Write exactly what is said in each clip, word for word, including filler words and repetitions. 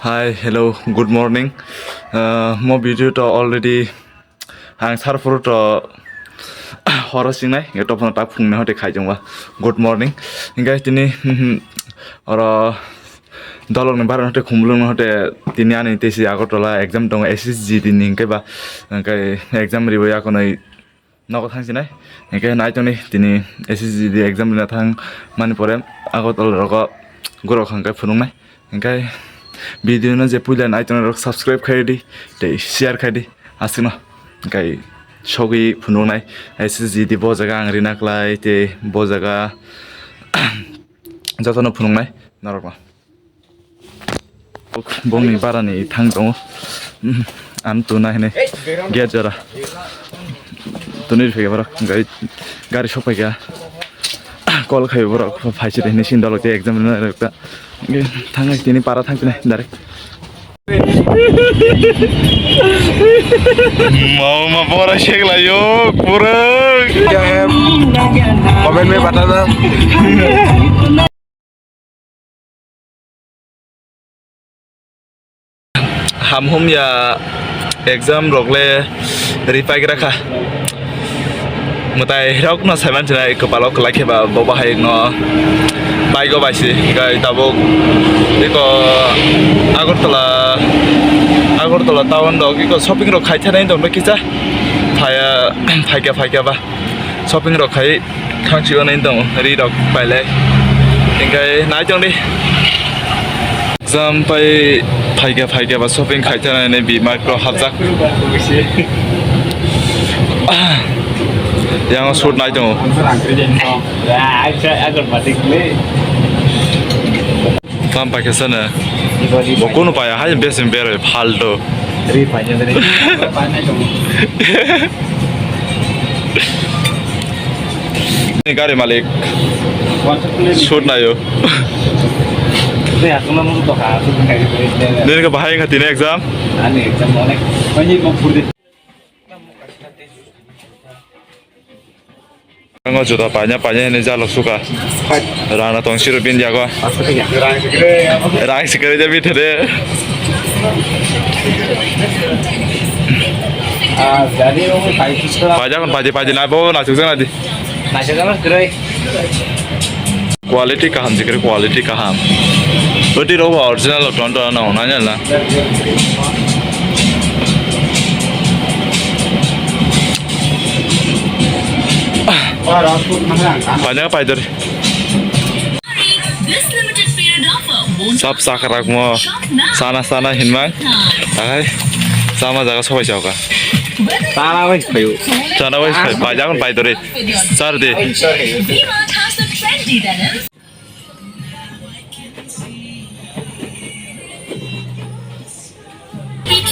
Hi, hello, good morning. Uh, mo video to already ang sarfuru to horo singnai, nge to phano tak phungni hote khai jongba. Good morning. Hingke tini, oro dolok ni baran hote khumulung hote tini ani tesi Agartala exam tongo S S G D ni hingke ba, hingke exam ribai akonoi nogo thang sinai. Hingke nai tongni tini S S G D exam rina thang mani pore Agartala rogo gurok hingke phunuknai. Hingke video no je puila nai tongni rok subscribe khai di tei share khai di aswkno. Hingke sogwi phunuknai S S G D bo jaga ang rina klai tei bo jaga jotono phunuknai norokno. Bongni barani thang tongo. Ang tuna hini gate jora. Tuni rifai borok gari, gari sok paikha. Call khai borok phai sidi hini sin dolok exam rina rok ta. Thang tini para thang tini direct. Mau ma pora sek la yo pura. क्या है? कमेंट में बताना। Ham hum ya exam rok le ripai gra kha. Mwtai rok no sai man sinai kwpalo kwlai khe ba bo bahai no bike o bai si gai tabuk iko Agartala, Agartala town rok iko shopping rok khai thani dong kisa phaya phaikya phaikya ba. Shopping rok khai thang chi onai tong ri rok pailai. Hingkai nai tong di. Exam pai phaikya phaikya ba shopping khai thang nai bi micro hapjak. Yang shoot nai tong. Tam paikha sana. Bo kunu paya hai besin beroi phalto. Ri paina dre. Ni gari malik. Shoot nayo. Ni ka bahai ka tini exam. Ani exam onek. Pani mo purde. Ang juta paina paina ni jalo suka. Rana tong siro bin jago. Rang sikare jabi thede. Paja kon paji paji na bo na suksa na di. Quality kaham jikre quality kaham. Bodi roba original ton ton na ona na. Paja paidor. Sab sakrak mo sana sana hinmang. Ahai sama jaga sobai jauka. Sana bai phayo. Sana bai phai paja kon paidor. Sir de.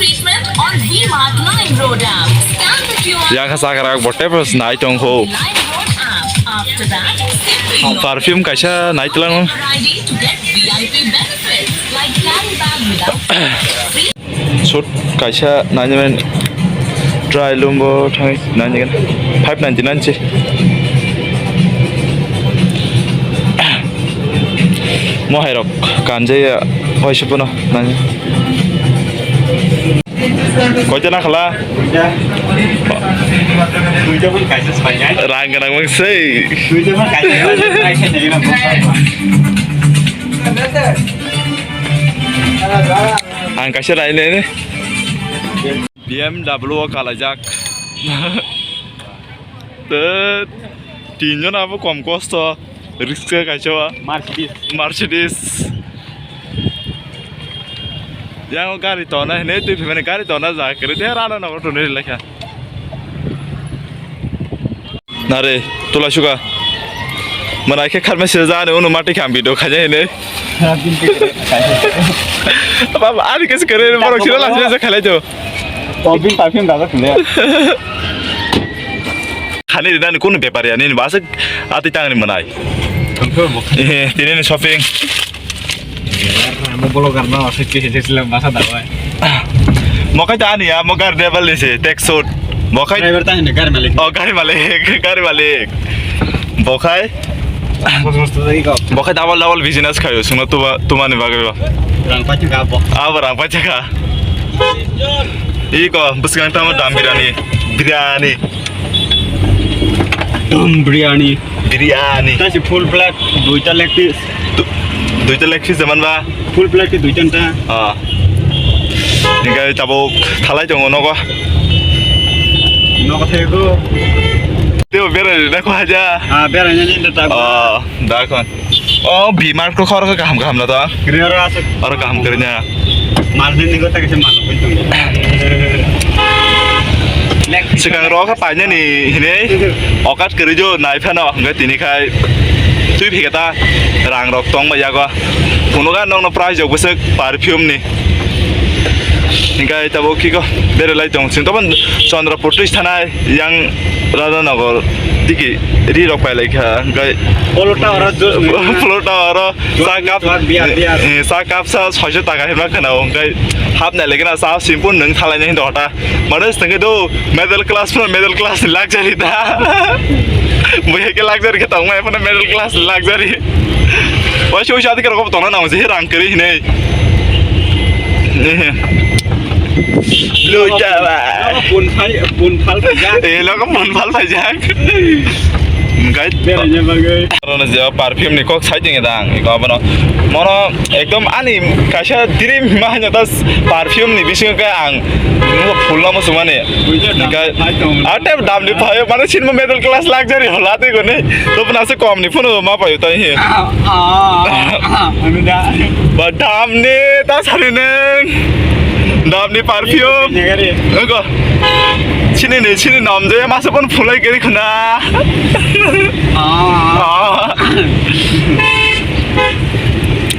Treatment on V-Mart Lime Road app. Scan the Q R Yang kha sakrak bote pos nai tong ho. Lime Road app. After that, simply log Perfume kaisa nai tlang. I D to get V I P benefits like carry bag without free Sut kaisa nai nai try lumbo thang nai nai five ninety nine se. Mohai rok kanjaya hoi se pono nai. Koita na khala? Rang ganang mang sei. Ang kaisa nai nai. B M W o kalaijak. Tei tinjon abo kom kosto. Risk kaisa ba. Mercedes. Mercedes. Yang gari tona hene twi phimani gari tona ja kiri de rana nogo tuni lekha. Nare, tula suka. Mana khe kharma sila jani unu mati kham bido khaja hene. Baba, ani kes kare borok sila la sila khalai to. Perfume, perfume dada khule. Khani rinani kunu bepari ani basa ati tangni manai. Eh, tini ni shopping. Mo vlogger no, se ke se sila basa dawai. Mo kai ta ani ya, mo gar de bal se, tek sot. Mo kai driver ta hinde, gari malik. Oh, gari malik, gari malik. Bo khai? Bos bos to dai ko. Bo khai double double business khayo, suno tuma, tuma ni bagwi ba. Rang paithaka abo. Abo rang paithaka. Iko bwswkang tamo dam biryani. Biryani. Dam biryani. Biryani. Tasi full plate, duita leg piece. Du-, duita leg piece jaman ba? Full plate ki duita ta. Ah. Hingke tabuk thalai tongo nogo. Nogo thego. Teo berai na ko haja. Ah, berai na ni ta. Ah, da kon. Oh, bimar ko khor ko kaham kaham na to. Gre oro asuk. Oro kaham kere nya. Mal ni ni ko ta ke mal ko tu. Sikang ro kha paine ni hine. Okat kere jo nai phano hingke tini khai. Tui phiketa rang rok tong ba yago. Kunuga nong no price jok bwswk perfume ni. Hingke tabuk kiko bere lai tong. Sing tobon Chandra Putri thanai yang Radhanagar tiki ri rok pai lai kha. Hingke Polota oro jo- Polota oro sa cup, cup, biya, biya. Eh, sa cup sa soiso taka hima khana hingke hap nai lai kena sa simpun nung thalai nai hota. Mano sengke do middle class pro middle class luxury da. Buya ke luxury ke tong mai phano middle class luxury. Wai sui sui adi ke rok tong na nang je rang kere hinai. Lo jaba. Pun phal pun phal phal ja. Eh, lo ko pun phal phal ja. Guys. Bere je bagai. Aro na je perfume ni kok sai ding dang. Iko abono. Mono ekdom ani kaisa dream ma hanya das perfume ni bisingo ke ang. Nungkha phulna muchungmani. Buijo dam Hingkhe phai tong. Ate damni phaio mane sinmo middle class luxury hola tei goni. Tobona se komni phunu ma paio tai he. Ah, ah, ah, ah, anu da. Ba damni ta sari neng. Damni perfume. Nyagari. Nungkha. Sini ni sini namje masa pon phulai gari khuna. Ah. Ah.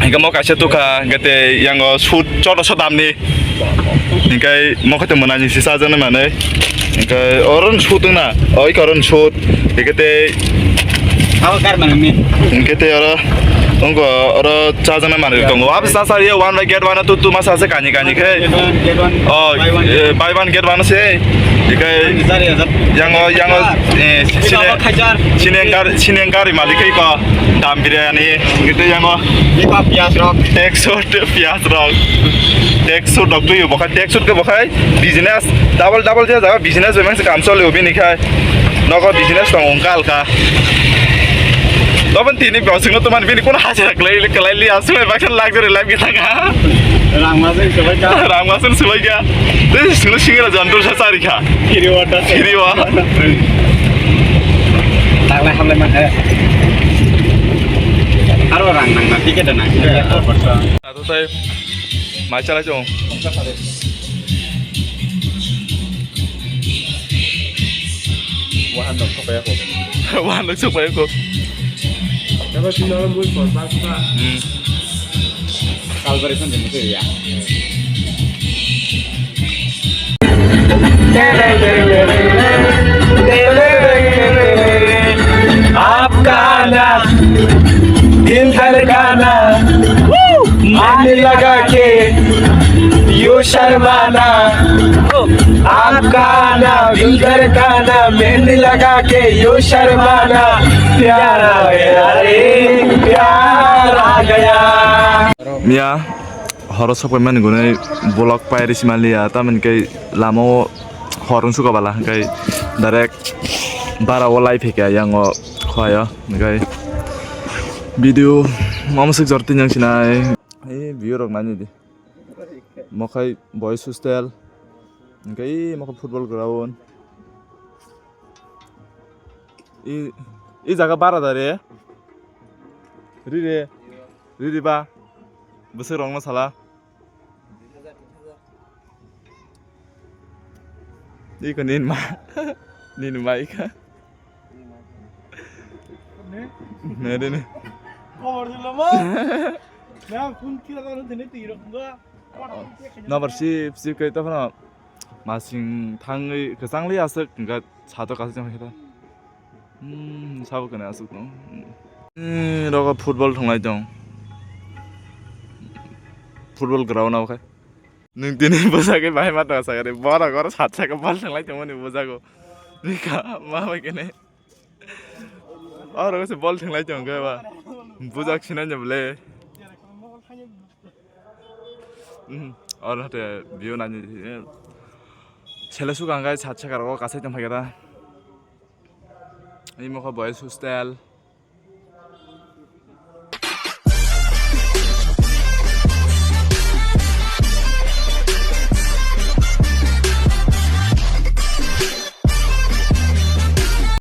Hingke mo kaisa tukha, hingke tei yango sut choto so damni. Hingke mo khe tei mwnani si chajaknai manwi. Hingke oro ni sut wngna, oi khe oro ni sut. Hingke tei Abo kar manwi ni. Hingke tei oro wngkha oro chajaknai manwi tongo. Abo sa sa ye one by get one tu tu masa se kani kani khe. Get one, get one, Oh, buy one, eh, buy one get one se. Hingke Jari ya, jari. Yango, yango, eh, Ini sine, apa khajar? Sine gari, sine gari malik hai ko dam biryani, gitu yango. Ini apa piyas rok? Tek sut piyas rok. Tek sut rok tuyo bokhai, tek sut ke bokhai business double double je jaga business bemang se kam chole bini khai. Nogo business tong ongka alka. Doben tini bosing no tuman bini kono hajira kelai kelai li asle baksan luxury life kita ka. Rang masuk sebaik ka. Rang masuk sebaik ka. Tei singno singira jandur sa sari kha. Kiri wata. Kiri wa. Taklai hamlai ma khe. Aro rang nang na ticket nang. Ato tai mai chalai chong. Wahan dok sopai ako. Wahan dok sopai ako. Dapat sih nol mui pon pas pa. Hmm. Kalbari san jeng ya. आपका आना दिल धड़काना मन लगा के यो शर्माना आपका आना दिल धड़काना मेहंदी लगा के यो शर्माना प्यार आ गया रे प्यार आ गया. Miya horo sokpaimani gunui vlog pairi simaliya, tamoni khe lama o hor wngsuka bala, hwnkhe direct bara o lai phaikha yang o khoya o, hwnkhe video mamswk jor tini wngsinai. Ee, view rok nainai di. Mokhai boys hostel. Hwnkhe ee mokhai football ground. I, i jaga bara da re? Ri re. Ri re ba. Bwswk rok no sala. Iko nini ma. Nini ma iko. Ne? Ne de ne. Khobor dilo ma. Na phone kira ta thene tiro khunga. Number sip sip kai ta phano. Masing thangwi kwchangli aswk hwnkha sato kasijak khe ta. Hmm, sabo kwnwi aswk tong. Hmm, rogo football thwnglai tong. Football ground o khe. Nwng tini bwsakhe bahai ma tong sakhe borok oro sat saka ball thwnglai tongmani bwjago. Nika ma bai kene. Oro se ball thwnglai tong khe ba. Bwjak sinai nya bwle. Or hate view nani. Sele suka ang guys, hat sakar o kasai tong phaikha da. Imo kho boys hostel.